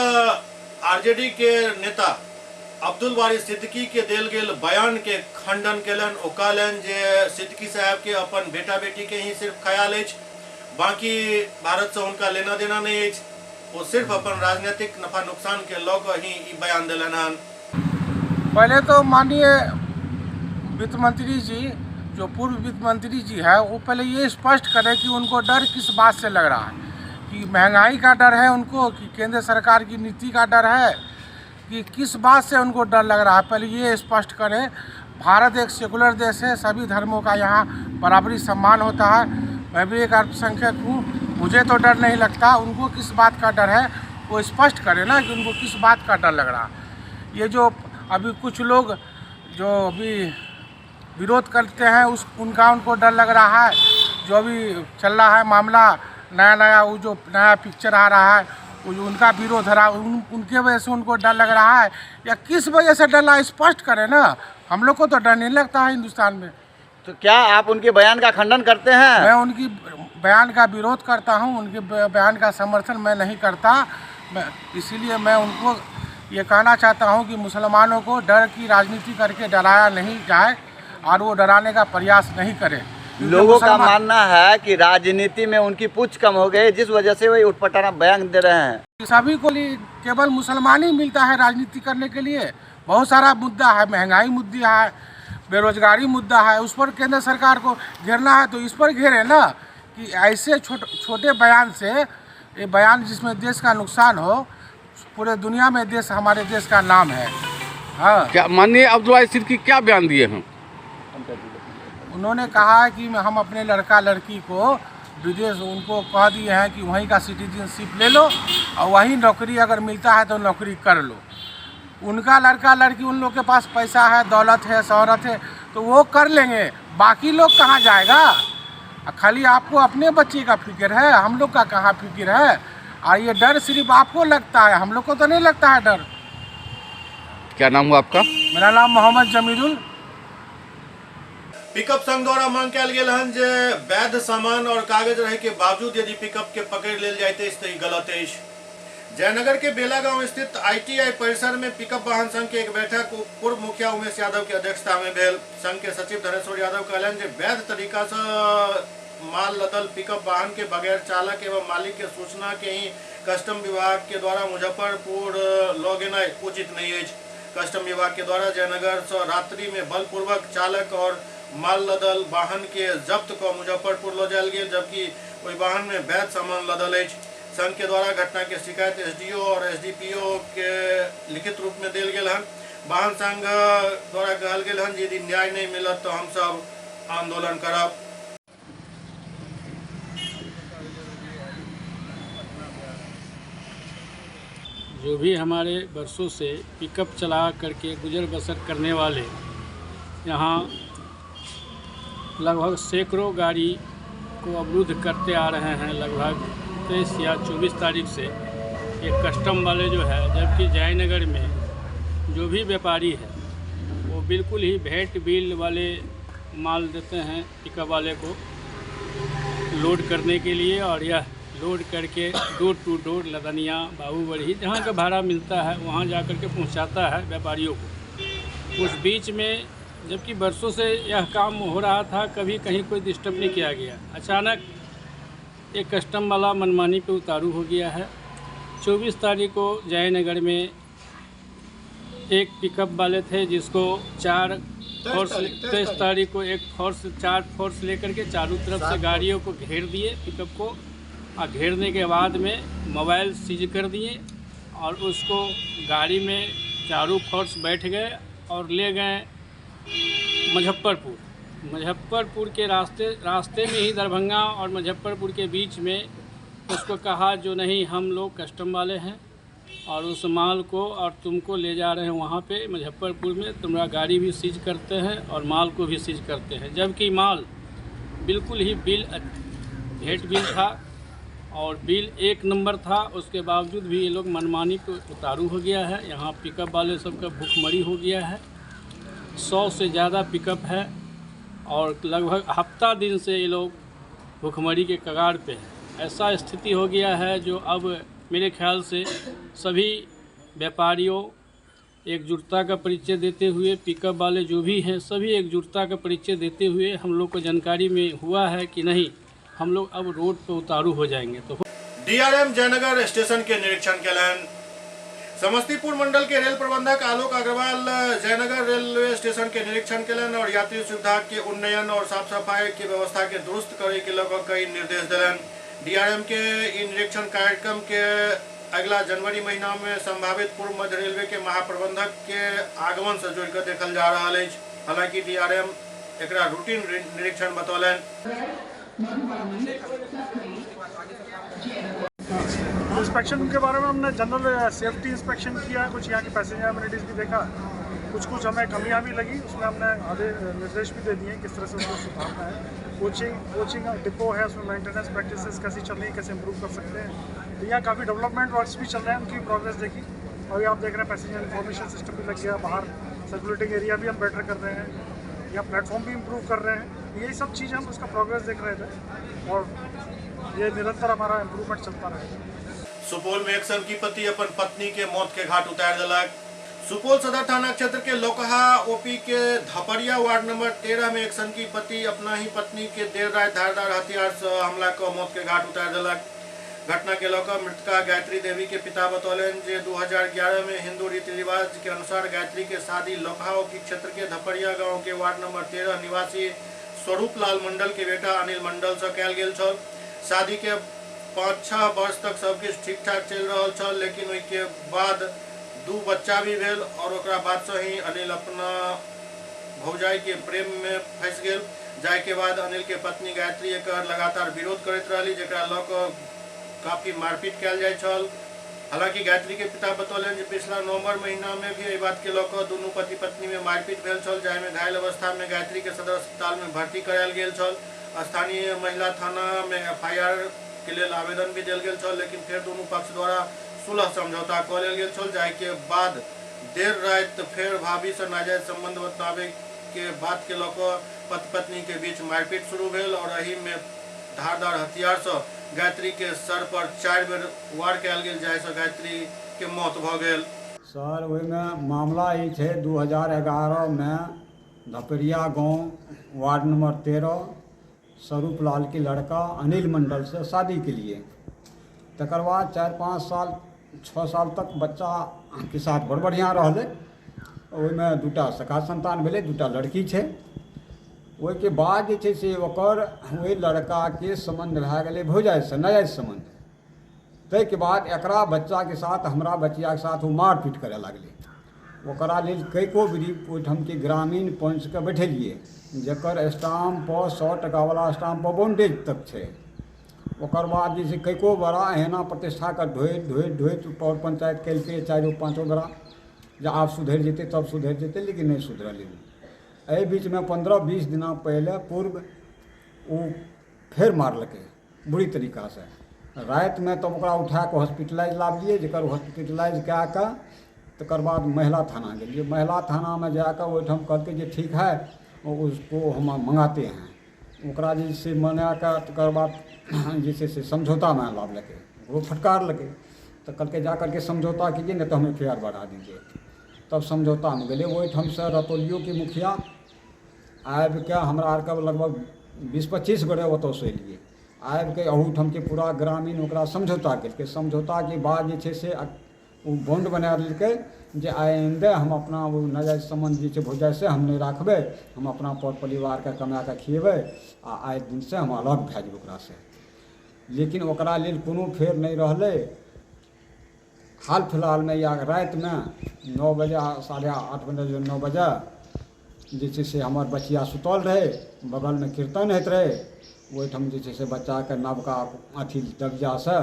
आरजेडी के नेता अब्दुल बारी सिद्दीकी के देल गेल बयान के खंडन केलन। ओ कहलनि जे सिद्दीकी साहब के अपन बेटा बेटी के ही सिर्फ ख्याल अछि, बाकी भारत से हुनका लेना देना नहीं अछि। वो सिर्फ अपन राजनीतिक नफा नुकसान के लऽ कऽ ही ई बयान देलन हन। पहले तो माननीय वित्त मंत्री जी, जो पूर्व वित्त मंत्री जी है, वो पहले ये स्पष्ट करें कि उनको डर किस बात से लग रहा है, कि महंगाई का डर है उनको, कि केंद्र सरकार की नीति का डर है, कि किस बात से उनको डर लग रहा है, पहले ये स्पष्ट करें। भारत एक सेकुलर देश है, सभी धर्मों का यहाँ बराबरी सम्मान होता है। मैं भी एक अल्पसंख्यक हूँ, मुझे तो डर नहीं लगता। उनको किस बात का डर है वो स्पष्ट करें ना, कि उनको किस बात का डर लग रहा है। ये जो अभी कुछ लोग जो अभी विरोध करते हैं उस उनका उनको डर लग रहा है, जो भी चल रहा है मामला नया नया, वो जो नया पिक्चर आ रहा है वो जो उनका विरोध रहा, उनके वजह से उनको डर लग रहा है या किस वजह से डर रहा है, स्पष्ट करें ना। हम लोग को तो डर नहीं लगता है हिंदुस्तान में। तो क्या आप उनके बयान का खंडन करते हैं? मैं उनकी बयान का विरोध करता हूं, उनके बयान का समर्थन मैं नहीं करता। इसीलिए मैं उनको ये कहना चाहता हूं कि मुसलमानों को डर की राजनीति करके डराया नहीं जाए और वो डराने का प्रयास नहीं करें। लोगों का मानना है कि राजनीति में उनकी पूछ कम हो गई, जिस वजह से वही उटपटाना बयान दे रहे हैं। सभी को केवल मुसलमान ही मिलता है राजनीति करने के लिए। बहुत सारा मुद्दा है, महंगाई मुद्दा है, बेरोजगारी मुद्दा है, उस पर केंद्र सरकार को घेरना है तो इस पर घेरे ना, कि ऐसे छोटे बयान से, ये बयान जिसमें देश का नुकसान हो, पूरे दुनिया में देश, हमारे देश का नाम है। हाँ, क्या माननीय अब्दुल सिद्दीकी क्या बयान दिए हैं? उन्होंने कहा है कि हम अपने लड़का लड़की को विदेश उनको कह दिए हैं कि वहीं का सिटीजनशिप ले लो और वहीं नौकरी अगर मिलता है तो नौकरी कर लो। उनका लड़का लड़की, उन लोग के पास पैसा है, दौलत है, शौहरत है, तो वो कर लेंगे, बाकी लोग कहाँ जाएगा? खाली आपको अपने बच्चे का फिक्र है, हम लोग का कहाँ फिक्र है? और ये डर सिर्फ आपको लगता है, हम लोग को तो नहीं लगता है डर। क्या नाम हुआ आपका? मेरा नाम मोहम्मद जमीरुल। पिकअप संघ द्वारा मांग कयल गेल हन जे वैध सामान और कागज रहे के बावजूद यदि पिकअप के पकड़ लेल जाइत अछि तऽ ई गलत अछि। जयनगर के बेलागांव स्थित आईटीआई परिसर में पिकअप वाहन संघ के एक बैठक पूर्व मुखिया उमेश यादव के अध्यक्षता में भेल। संघ के सचिव धनेश्वर यादव कहलनि जे वैध तरीका से माल लदल पिकअप वाहन के बगैर चालक एवं मालिक के सूचना के ही कस्टम विभाग के द्वारा मुजफ्फरपुर लऽ गेनाइ उचित नहीं अछि। कस्टम विभाग के द्वारा जयनगर से रात्रि में बलपूर्वक चालक और माल लदल वाहन के जब्त कऽ मुजफ्फरपुर लऽ जायल गेल, जबकि ओहि वाहन में वैध सामान लदल अछि। संघ के द्वारा घटना के शिकायत एसडीओ और एसडीपीओ के लिखित रूप में देल गेल हन। वाहन संघ द्वारा कहल गेल हन यदि न्याय नहीं मिलत तो हम सब आंदोलन करब। जो भी हमारे बरसों से पिकअप चला करके गुजर बसर करने वाले यहाँ लगभग सैकड़ों गाड़ी को अवरुद्ध करते आ रहे हैं। लगभग 23 या 24 तारीख से ये कस्टम वाले जो है, जबकि जयनगर में जो भी व्यापारी है वो बिल्कुल ही भेंट बिल वाले माल देते हैं पिकअप वाले को लोड करने के लिए, और यह लोड करके डोर टू डोर लदनिया बाबूबढ़ी जहाँ का भाड़ा मिलता है वहाँ जा कर के पहुँचाता है व्यापारियों को। उस बीच में जबकि बरसों से यह काम हो रहा था, कभी कहीं कोई डिस्टर्ब नहीं किया गया। अचानक एक कस्टम वाला मनमानी पे उतारू हो गया है। 24 तारीख को जयनगर में एक पिकअप वाले थे जिसको चार फोर्स 23 तारीख को एक फोर्स चार फोर्स लेकर के चारों तरफ से गाड़ियों को घेर दिए पिकअप को, और घेरने के बाद में मोबाइल सीज कर दिए और उसको गाड़ी में चारों फोर्स बैठ गए और ले गए मुजफ्फरपुर। मुजफ्फरपुर के रास्ते में ही दरभंगा और मुजफ्फरपुर के बीच में उसको कहा जो नहीं हम लोग कस्टम वाले हैं और उस माल को और तुमको ले जा रहे हैं वहाँ पे मुजफ्फरपुर में, तुम्हारा गाड़ी भी सीज करते हैं और माल को भी सीज करते हैं। जबकि माल बिल्कुल ही बिल भेंट बिल था और बिल एक नंबर था, उसके बावजूद भी ये लोग मनमानी को उतारू हो गया है। यहाँ पिकअप वाले सबका भूखमरी हो गया है। 100 से ज़्यादा पिकअप है और लगभग हफ्ता दिन से ये लोग भूखमरी के कगार पे है। ऐसा स्थिति हो गया है जो अब मेरे ख्याल से सभी व्यापारियों एकजुटता का परिचय देते हुए, पिकअप वाले जो भी हैं सभी एकजुटता का परिचय देते हुए हम लोग को जानकारी में हुआ है कि नहीं हम लोग अब रोड पर उतारू हो जाएंगे। तो डीआरएम जयनगर स्टेशन के निरीक्षण केलनि। समस्तीपुर मंडल के रेल प्रबंधक आलोक अग्रवाल जयनगर रेलवे स्टेशन के निरीक्षण केलनि और यात्री सुविधा के उन्नयन और साफ सफाई के व्यवस्था के दुरुस्त करे के लगभग कई निर्देश दिलनि। डीआरएम के ई निरीक्षण कार्यक्रम के अगला जनवरी महीना में संभावित पूर्व मध्य रेलवे के महाप्रबंधक के आगमन से जोड़िकर देखल जा रहा है। हालांकि डीआरएम एकरा रूटीन निरीक्षण बतौलनि। इंस्पेक्शन के बारे में हमने जनरल सेफ्टी इंस्पेक्शन किया, कुछ यहाँ के पैसेंजर अमेनिटीज़ भी देखा कुछ कुछ हमें कमियां भी लगी, उसमें हमने आधे निर्देश भी दे दिए किस तरह से उसको सुधारना है। कोचिंग कोचिंग डिपो है, उसमें मेंटेनेंस प्रैक्टिसेस कैसी चल रही है, कैसे इम्प्रूव कर सकते हैं। तो यहाँ काफ़ी डेवलपमेंट वर्क्स भी चल रहे हैं, उनकी प्रोग्रेस देखी। अभी आप देख रहे हैं पैसेंजर इन्फॉर्मेशन सिस्टम भी लग गया, बाहर सर्कुलेटिंग एरिया भी हम बेटर कर रहे हैं, या प्लेटफॉर्म भी इम्प्रूव कर रहे हैं। यही सब चीज़ हम उसका प्रोग्रेस देख रहे थे और ये निरंतर हमारा इम्प्रूवमेंट चलता रहेगा। सुपौल में एक सनकी पति अपन पत्नी के मौत के घाट उतार देलक। सुपौल सदर थाना क्षेत्र के लोकहा ओपी के धपरिया वार्ड नंबर 13 में एक सनकी पति अपना ही पत्नी के देर रात धारदार हथियार से हमला क मौत के घाट उतार देलक। घटना के लऽ मृतका गायत्री देवी के पिता बतौलनि जे 2011 में हिंदू रीति रिवाज के अनुसार गायत्री के शादी लोकहा ओपी क्षेत्र के धपरिया गांव के वार्ड नंबर 13 निवासी स्वरूप लाल मंडल के बेटा अनिल मंडल से कयल गेल छल। शादी के 5-6 वर्ष तक सब किछु ठीक ठाक चलि रहल छल, लेकिन ओहिके बाद 2 बच्चा भी भेल और ओकरा बाद से ही अनिल अपना भौजाई के प्रेम में फंसि गेल। जाय के बाद अनिल के पत्नी गायत्री एकर लगातार विरोध करैत रहली, जकरा लऽ कऽ काफी मारपीट कयल जाइ छल। हालांकि गायत्री के पिता बतौलनि जे पिछला नवंबर महीना में भी एहि बात के लऽ कऽ दुनू पति पत्नी में मारपीट भेल छल, जाहिमे घायल अवस्था में गायत्री के सदर अस्पताल में भर्ती करायल गेल छल। स्थानीय महिला थाना में एफआईआर के लेल आवेदन भी देल गेल छल, लेकिन फेर दुनू पक्ष द्वारा सुलह समझौता कऽ लेल गेल छल। जाहिके बाद देर राति फेर भाभी से नाजायज संबंध बताबे के बात के लऽ कऽ पति पत्नी के बीच मारपीट शुरू भेल और एहि में धारदार हथियार से गायत्री के सर पर 4 बेर वार कयल गेल, जाहिसँ गायत्री के मौत भऽ गेल। सर ओहिमे मामला ई छै 2011 में धपरिया गांव वार्ड नंबर 13 स्वरूप लाल के लड़का अनिल मंडल से शादी के लिए। तकर बाद 4-5 साल 6 साल तक बच्चा के साथ बड़ बढ़िआँ रहलै। ओहिमे 2टा सखा संतान भेलै, 2टा लड़की छै। ओहिके बाद जे छै से ओकर ओहि लड़काके सम्बन्ध भए गेलै भौजाइसँ नाजायज सम्बन्ध। ताहिके बाद एकरा बच्चाके साथ हमरा बचियाके साथ ओ मारपीट करय लागलै। ओकरा लेल कैको बेरी ओहिठामके ग्रामीण पंचके बैठेलियै, जकर स्टाम्प पर 100 टकावला स्टाम्प पर बॉन्डेज तक छै। ओकर बाद जे छै कैको बड़ा एहिना प्रतिष्ठाके ढोइत ढोइत ढोइत पर पंचायत केलकै 4-5 बेरा जे आब सुधरि जेतै तब सुधरि जेतै, लेकिन नहि सुधरलै। एहि बीचमे 15-20 दिना पहिले पूर्व ओ फेर मारलकै बुरी तरीकासँ। रातिमे तब ओकरा उठा कऽ हॉस्पिटलाइज लाबलियै, जकर हॉस्पिटलाइज कए कऽ तकर बाद महिला थाना गेलियै। महिला थानामे जाकऽ ओहिठाम कहलकै जे ठीक है उसको हम मंगाते हैं। ओकरा जे से मना कऽ तकर बाद जे छै से समझौतामे लाबलकै, ओकरो फटकारलकै तऽ कहलकै जा करके समझौता कीजिए नहीं तो हम एफ I R बढ़ा दीजिए। तब समझौतामे गेलै। ओहिठामसँ रतौलियोके मुखिया आबिके हमरा आरके लगभग 20-25 गोटे ओतऽसँ एलियै। आबिके अहूठामके पूरा ग्रामीण ओकरा समझौता केलकै। समझौताके बाद जे छै से ओ बॉन्ड बना देलकै जे आइंदे हम अपना ओ नाजायज सम्बन्ध जे छै भौजाइ से हम नहि राखबै, हम अपना पर परिवारके कमा कऽ खिएबै आ आइ दिनसँ हम अलग भए जेबै ओकरासँ। लेकिन ओकरा लेल कोनो फेर नहि रहलै। हाल फिलहालमे या रातिमे 9 बजे 8:30 बजे 9 बजे जे छै से हमर बचिया सुतल रहै, बगलमे कीर्तन होइत रहै। ओहिठाम जे छै से बच्चाके नवका अथी दबजासँ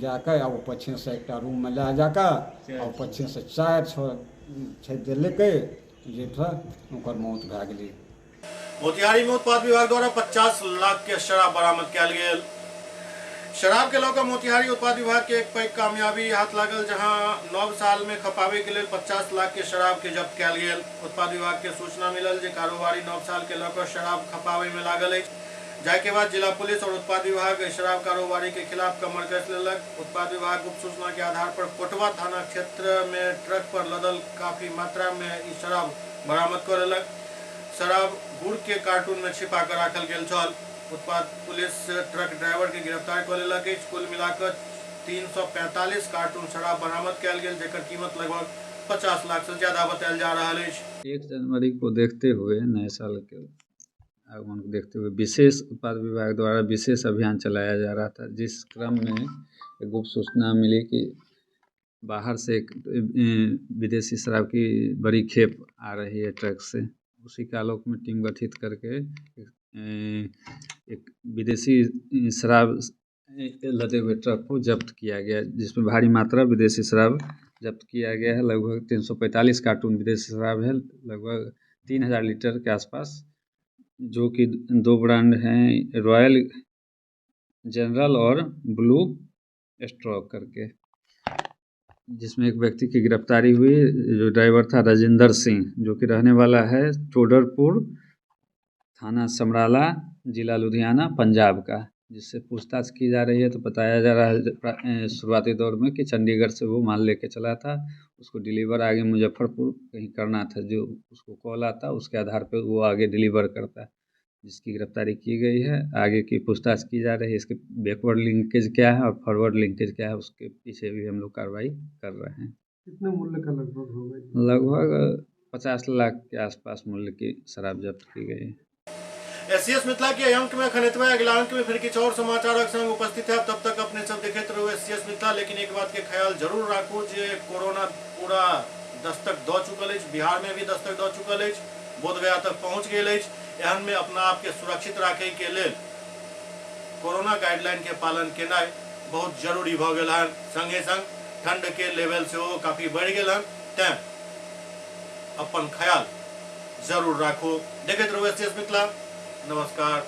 जाकऽ आ ओ पछेसँ एकटा रूममे लए जाकऽ आ ओ पछेसँ 4-6 छेद देलकै, जाहिसँ ओकर मौत भए गेलै। मोतिहारी में उत्पाद विभाग द्वारा 50 लाख के शराब बरामद कयल गेल। शराब के लऽ मोतिहारी उत्पाद विभाग के एक पैघ कामयाबी हाथ लागल, जहां 9 साल में खपावे के लेल 50 लाख के शराब के जब्त कयल गेल। उत्पाद विभाग के सूचना मिलल जे कारोबारी 9 साल के लऽ शराब खपावे में लागल अछि। जाहिके बाद जिला पुलिस और उत्पाद विभाग शराब कारोबारी के खिलाफ कमर कस लेलक। उत्पाद विभाग गुप्त सूचना के आधार पर कोटवा थाना क्षेत्र में ट्रक पर लदल काफी मात्रा में ई शराब बरामद कऽ लेलक। शराब गुड़ के कार्टून में छिपा कर राखल गेल छल। उत्पाद पुलिस ट्रक ड्राइवर के गिरफ्तार कऽ लेलक अछि। कुल मिलाकर 345 कार्टून शराब बरामद कयल गेल, जेकर कीमत लगभग 50 लाख से ज्यादा बतायल जा रहल अछि। 1 जनवरी को देखते हुए नए साल के आगमन को देखते हुए विशेष उत्पाद विभाग द्वारा विशेष अभियान चलाया जा रहा था, जिस क्रम में गुप्त सूचना मिली कि बाहर से एक विदेशी शराब की बड़ी खेप आ रही है ट्रक से। उसी के आलोक में टीम गठित करके एक विदेशी शराब लदे हुए ट्रक को जब्त किया गया, जिसमें भारी मात्रा विदेशी शराब जब्त किया गया है। लगभग 345 कार्टून विदेशी शराब है, लगभग 3000 लीटर के आसपास, जो कि 2 ब्रांड हैं, रॉयल जनरल और ब्लू स्ट्रॉक करके, जिसमें एक व्यक्ति की गिरफ्तारी हुई, जो ड्राइवर था राजेंद्र सिंह, जो कि रहने वाला है टोडरपुर, थाना समराला, जिला लुधियाना, पंजाब का, जिससे पूछताछ की जा रही है। तो बताया जा रहा है शुरुआती दौर में कि चंडीगढ़ से वो माल लेके चला था, उसको डिलीवर आगे मुजफ्फरपुर कहीं करना था, जो उसको कॉल आता उसके आधार पर वो आगे डिलीवर करता है, जिसकी गिरफ्तारी की गई है। आगे की पूछताछ की जा रही है, इसके बैकवर्ड लिंकेज क्या है और फॉरवर्ड लिंकेज क्या है, उसके पीछे भी हम लोग कार्रवाई कर रहे हैं। कितने मूल्य का लगभग होगा? लगभग 50 लाख के आसपास मूल्य की शराब जब्त की गई है। एससीएस मिथिला के अंक में एखन एतबे, अगिला अंक में फिर किछु और समाचारक संग उपस्थित है। तब तक अपने सब देखैत रहू एससीएस मिथिला। लेकिन एक बात के ख्याल जरूर राखू जे कोरोना पूरा दस्तक दऽ चुकल अछि, बिहार में भी दस्तक दऽ चुकल अछि, बोधगया तक पहुंच गेल अछि। एहन में अपना आप के सुरक्षित राखै के लेल कोरोना गाइडलाइन के पालन केनाइ बहुत जरूरी भऽ गेल हन। संगे संग ठंड के लेवल सेहो काफी बढ़ि गेल हन, तैं अपन ख्याल जरूर राखू। देखैत रहू एससीएस मिथिला। नमस्कार।